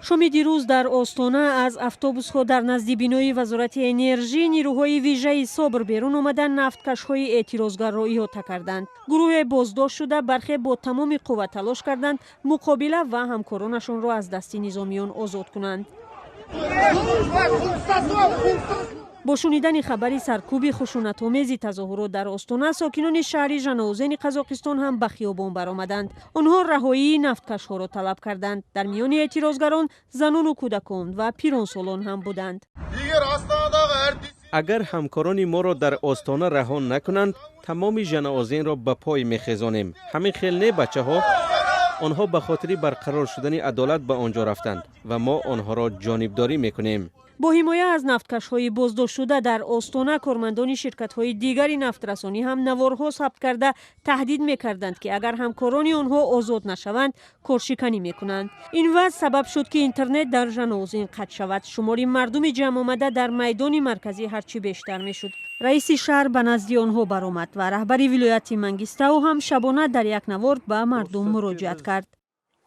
Шоми дирӯз дар Остона аз автобусҳо дар назди бинои Вазорати энержӣ нирӯҳои вижаи СОБР берун омада, нафткашҳои эътирозгарро иҳота карданд. Гурӯҳе боздошт шуда, бархе бо тамоми қувва талош карданд, муқобила ва ҳамкоронашонро аз дасти низомиён озод кунанд. Бо шунидани хабари саркӯби хушунатомези тазоҳурот дар Остона, сокинони шаҳри Жанаозени Қазоқистон ҳам ба хиёбон баромаданд. Онҳо раҳоии нафткашҳоро талаб карданд. Дар миёни эътирозгарон занону кӯдакон ва пиронсолон ҳам буданд. Агар ҳамкорони моро дар Остона раҳо накунанд, тамоми Жанаозенро ба пой мехезонем. Ҳамин хел не, бачаҳо? Онҳо ба хотири барқарор шудани адолат ба он ҷо рафтанд ва мо онҳоро ҷонибдорӣ мекунем. Бо ҳимоя аз нафткашҳои боздоштшуда дар Остона, кормандони ширкатҳои дигари нафтрасонӣ ҳам наворҳо сабт карда, таҳдид мекарданд, ки агар ҳамкорони онҳо озод нашаванд, коршиканӣ мекунанд. Ин вазъ сабаб шуд, ки интернет дар Жанаозен қатъ шавад. Шумори мардуми ҷамъомада дар майдони марказӣ ҳарчи бештар мешуд. Раиси шаҳр ба назди онҳо баромад ва раҳбари вилояти Мангистау ҳам шабона дар як навор ба мардум муроҷиат кард.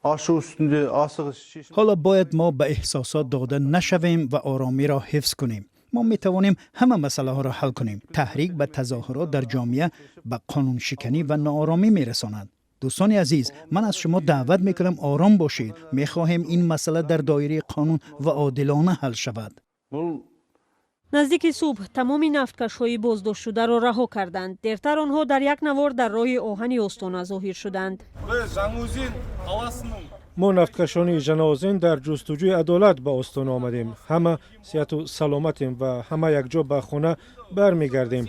Ашу үстінде асығыс шешім. Ҳоло бояд мо ба эҳсосот дода нашавем ва оромиро ҳифз кунем. Мо метавонем ҳама масъалаҳоро ҳал кунем. Таҳрик ба тазоҳурот дар ҷомеа ба қонуншиканӣ ва нооромӣ мерасонад. Дӯстони азиз, ман аз шумо даъват мекунам, ором бошед. Мехоҳем ин масъала дар доираи қонун ва одилона ҳал шавад. Бұл Наздики субҳ тамоми нафткашҳои боздоштшударо раҳо карданд. Дертар онҳо дар як навор дар роҳи оҳани Остона зоҳир шуданд. Мо, нафткашони Жанаозен, дар ҷустуҷӯи адолат ба Остона омадем. Ҳама сиҳату саломатем ва ҳама якҷо ба хона бармегардем.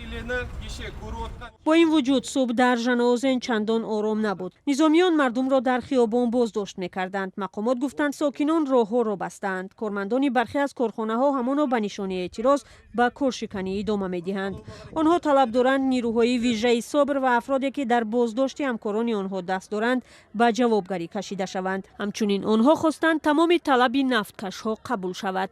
Бо ин вуҷуд, субҳ дар Жанаозен чандон ором набуд. Низомиён мардумро дар хиёбон боздошт мекарданд. Мақомот гуфтанд, сокинон роҳҳоро бастаанд. Кормандони бархе аз корхонаҳо ҳамоно ба нишони эътироз ба коршиканӣ идома медиҳанд. Онҳо талаб доранд, нирӯҳои вижаи СОБР ва афроде, ки дар боздошти ҳамкорони онҳо даст доранд, ба ҷавобгарӣ кашида шаванд. Ҳамчунин онҳо хостанд, тамоми талаби нафткашҳо қабул шавад.